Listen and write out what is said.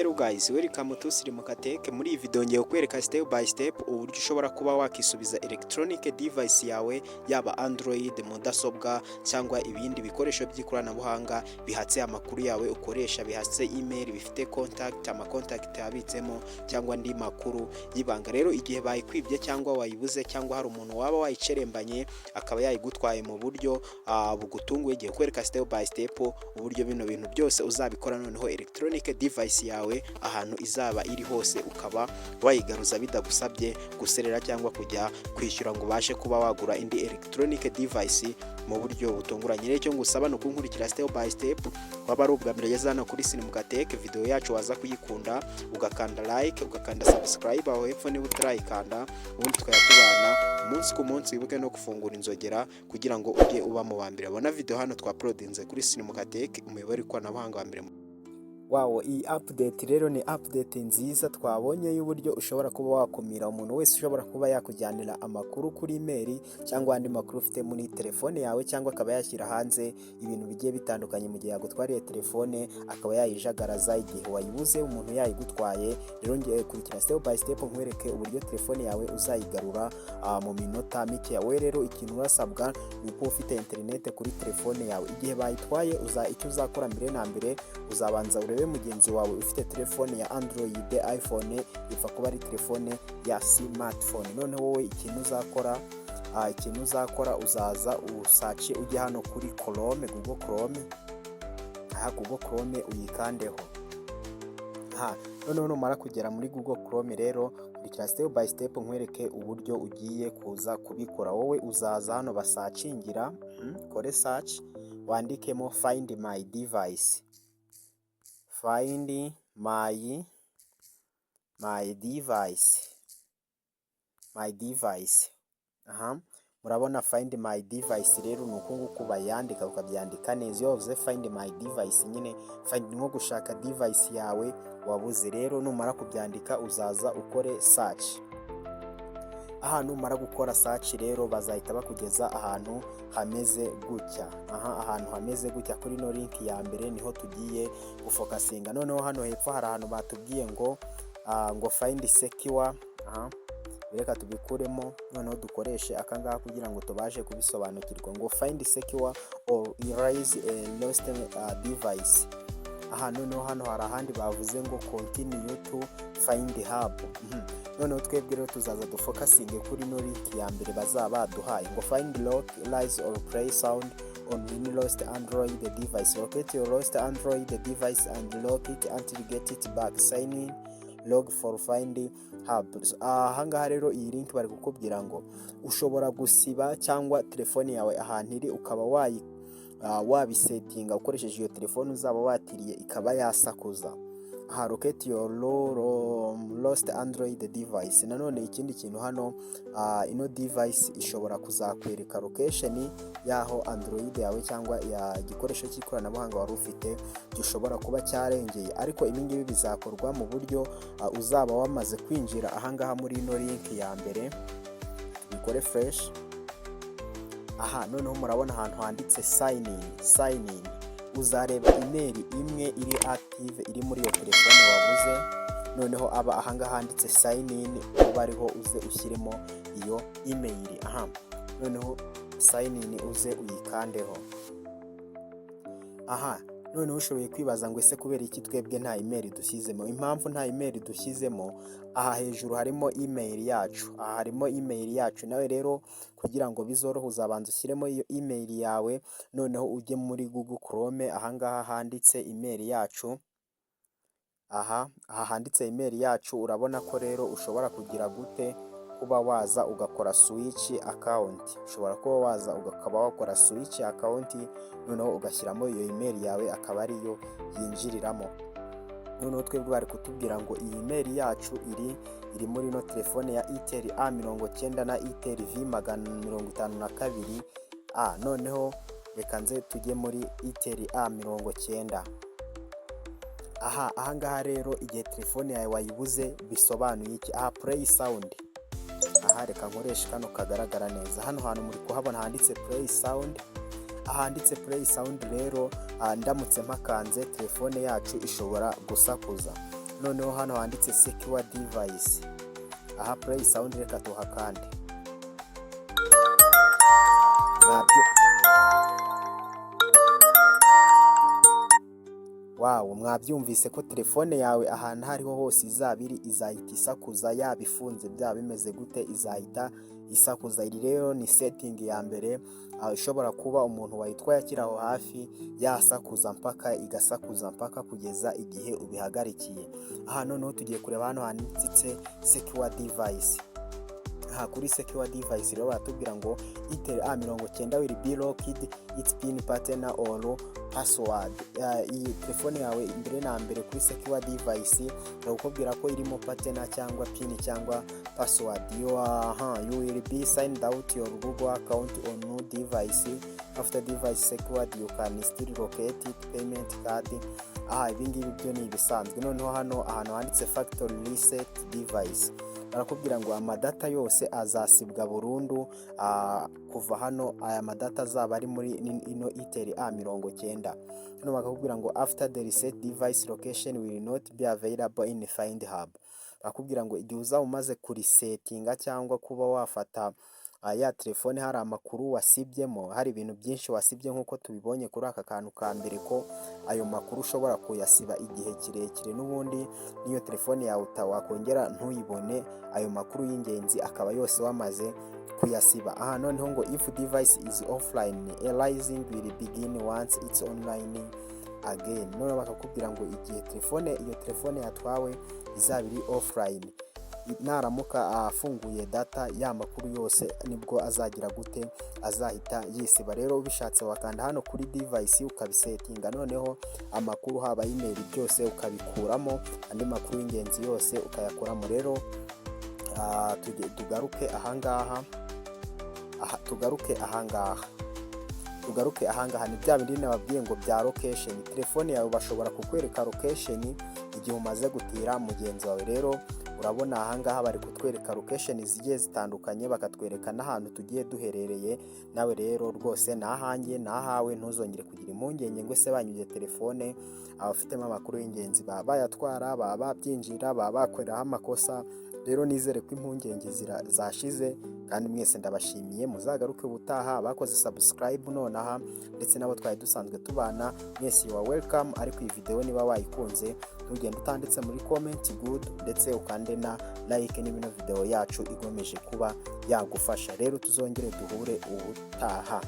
Hello guys, welcome to Sirimuka Tech. Muri iyi video ngiye kukwereka step by step uburyo ushobora kuba wakisubiza electronic device yawe, yaba Android, mudasobwa cyangwa ibindi bikoresho by'ikoranabuhanga bihatse amakuru yawe ukoresha, bihatse email, bifite contact, ama contact abitsemo cyangwa andi makuru y'ibanga. Rero igihe bayikwibye cyangwa wayibuze cyangwa hari umuntu waba wayicerembanye akaba yayigutwaye mu buryo bugutunguye, igiye kukwereka step by step uburyo bino bintu byose uzabikora, noneho electronic device yawe ahantu izaba iri hose ukaba wayigaruza bitagusabye guserera cyangwa kujya kwishyura ngo ubashe kuba wagura indi electronic device mu buryo butunguranye. Rero icyo ngusaba ni ukunkurikira step by step. Waba ari ubwa mbere ugeze hano kuri Sirimuka Tech, video yacu waza kuyikunda ugakanda like, ugakanda subscribe aho hepfo niba utarayikanda, ubundi tukajya tubana umunsi ku munsi. Wibuke no gufungura inzogera kugira ngo ujye uba mu ba mbere babona video hano twauploadinze kuri Sirimuka Tech, umuyoboro w'ikoranabuhanga wa mbere. Wow, iyi update rero ni update nziza twabonye y'uburyo ushobora kuba wakumira umuntu wese ushobora kuba yakujyanira amakuru kuri email cyangwa andi makuru ufite muri telefone yawe, cyangwa akaba yashyira hanze ibintu bigiye bitandukanye mu gihe yagutwariye telefone, akaba yayijagaraza igihe wayibuze, umuntu yayigutwaye. Rero ngiye kurikira step by step nkwereke uburyo telefone yawe uzayigarura mu minota mike. Wowe rero ikintu urasabwa ni uko ufite internet kuri telefone yawe. Igihe bayitwaye, uza icyo uzakora mbere na mbere, uzabanza urebe mugenzi wawe ufite telefone ya Android, iPhone, ipfa kuba ari telefone ya smartphone. Noneho wowe ikintu uzakora, uzaza usearche, ujye hano kuri Chrome, Google Chrome. Aha Google Chrome uyikandeho. Aha noneho numara kugera muri Google Chrome rero, kurikira step by step nkwereke uburyo ugiye kuza kubikora. Wowe uzaza hano basearchingira, kore search, wandikemo "find my device", "find my device", "my device". Aha murabona "find my device". Rero ni uku nguku bayandika, ukabyandika neza. Iyo wavuze "find my device", nyine find ni nko gushaka device yawe wabuze. Rero numara kubyandika, uzaza ukore search. Aha numara gukora search rero, bazahita bakugeza ahantu hameze gutya. Aha ahantu hameze gutya kuri ino link ya mbere niho tugiye gufocusinga. Noneho hano hepfo hari ahantu batubwiye ngo "find secure". Aha reka tubikuremo, noneho dukoreshe akangaka kugira ngo tubashe kubisobanukirwa, ngo "find secure or erase a lost device". Aha noneho hano hari ahandi bavuze ngo "continue to find hub". Noneho twebwe rero tuzaza dufocusinge kuri ino link ya mbere bazaba baduhaye, ngo "find lock, erase or play sound on any lost Android device. Locate your lost Android device and lock it until you get it back. Sign in log for find hub." Ahangaha rero iyi link bari kukubwira ngo ushobora gusiba cyangwa telefone yawe ahantu iri ukaba wayi wabisettinga ukoresheje iyo telefone uzaba watiriye, ikaba yasakuza. Aha "locate your lost Android device". Nanone ikindi kintu hano, ino device ishobora kuzakwereka location y'aho Android yawe cyangwa ya igikoresho cy'ikoranabuhanga wari ufite gishobora kuba cyarengeye. Ariko ibi ngibi bizakorwa mu buryo uzaba wamaze kwinjira ahangaha muri ino link ya mbere. Tubikore fresh. Aha noneho murabona ahantu handitse "sign in". Sign in, uzareba email imwe iri active iri muri iyo telefone wabuze, noneho aba ahangaha handitse "sign in", uba ariho uze ushyiremo iyo email. Aha noneho "sign in" uze uyikandeho. Aha noneho ushoboye kwibaza ngo ese kubera iki twebwe nta email dushyizemo? Impamvu nta email dushyizemo, aha hejuru harimo email yacu, aha harimo email yacu. Nawe rero kugira ngo bizorohe, uzabanza ushyiremo iyo email yawe, noneho ujye muri Google Chrome, ahangaha handitse email yacu. Aha handitse email yacu, urabona ko rero ushobora kugira gute? Kuba waza ugakora switch account. Ushobora kuba waza ukaba wakora switch account, noneho ugashyiramo iyo email yawe, akaba ariyo yinjiriramo. Noneho twebwe bari kutubwira ngo iyi email yacu iri muri ino telefone ya Itel A90 na Itel V152A. Noneho reka nze tujye muri Itel A90. Aha ahangaha rero, igihe telefone yawe wayibuze bisobanuye iki? Aha "play sound", aha reka nkoreshe kano kagaragara neza. Hano hantu muri kuhabona handitse "play sound". Ahanditse "play sound" rero, ndamutse mpakanze, telefone yacu ishobora gusakuza. Noneho hano handitse secure device, aha play sound, reka tuhakande. Wow, mwabyumvise ko telefone yawe ahantu aho ariho hose izaba iri izahita isakuza, yaba ifunze, byaba bimeze gute, izahita isakuza. Iri rero ni setting ya mbere ishobora kuba umuntu wayitwaye akiri aho hafi yasakuza mpaka igasakuza mpaka kugeza igihe ubihagarikiye. Aha noneho tugiye kureba hano handitse secure device. Aha kuri secure device rero baratubwira ngo itel A90 will be locked its pin, pattern or password. Iyi telefone yawe mbere na mbere kuri secure device barakubwira ko irimo pattern cyangwa pin cyangwa password. You will be signed out your Google account on new device. After device secured, you can still locate it, payment card. Aha ibingibi byo ni ibisanzwe. Noneho hano ahantu handitse factory reset device, barakubwira ngo amadata yose azasibwa burundu kuva hano aya madata azaba ari muri ino itel A90. Hano bakakubwira ngo after the reset, device location will not be available in Find Hub. Bakubwira ngo igihe uzaba umaze kurisetinga cyangwa kuba wafata ya telefone, hari amakuru wasibyemo, hari ibintu byinshi wasibye nk'uko tubibonye kuri aka kantu ka mbere, ko ayo makuru ushobora kuyasiba igihe kirekire, n'ubundi n'iyo telefone yawe wakongera ntuyibone, ayo makuru y'ingenzi akaba yose wamaze kuyasiba. Aha noneho ngo if device is offline, erasing will begin once it's online again. Noneho bakakubwira ngo igihe telefone, iyo telefone yatwawe izaba iri offline, naramuka afunguye data, ya makuru yose nibwo azagira gute? Azahita yisiba. Rero ubishatse wakanda hano kuri device ukabisetinga, noneho amakuru, haba email, byose ukabikuramo, andi makuru y'ingenzi yose ukayakuramo. Rero tugaruke ahangaha, tugaruke ahangaha. Ni bya bindi nababwiye ngo bya location. Telefone yawe bashobora kukwereka location igihe umaze gutira mugenzi wawe. Rero urabona ahangaha bari kutwereka location zigiye zitandukanye, bakatwereka n'ahantu tugiye duherereye. Nawe rero rwose ni ahanjye ni ahawe, ntuzongere kugira impungenge ngo ese banyibye telefone? Abafitemo amakuru y'ingenzi baba bayatwara, baba babyinjira, baba bakoreraho amakosa. Rero nizere ko impungenge zashize kandi mwese ndabashimiye. Muzagaruke ubutaha. Abakoze subscribe nonaha ndetse n'abo twari dusanzwe tubana, mwese you are welcome. Ariko iyi video niba wayikunze, ntugende utanditse muri comment good, ndetse ukande na like niba ino video yacu igomeje kuba yagufasha. Rero tuzongere duhure ubutaha.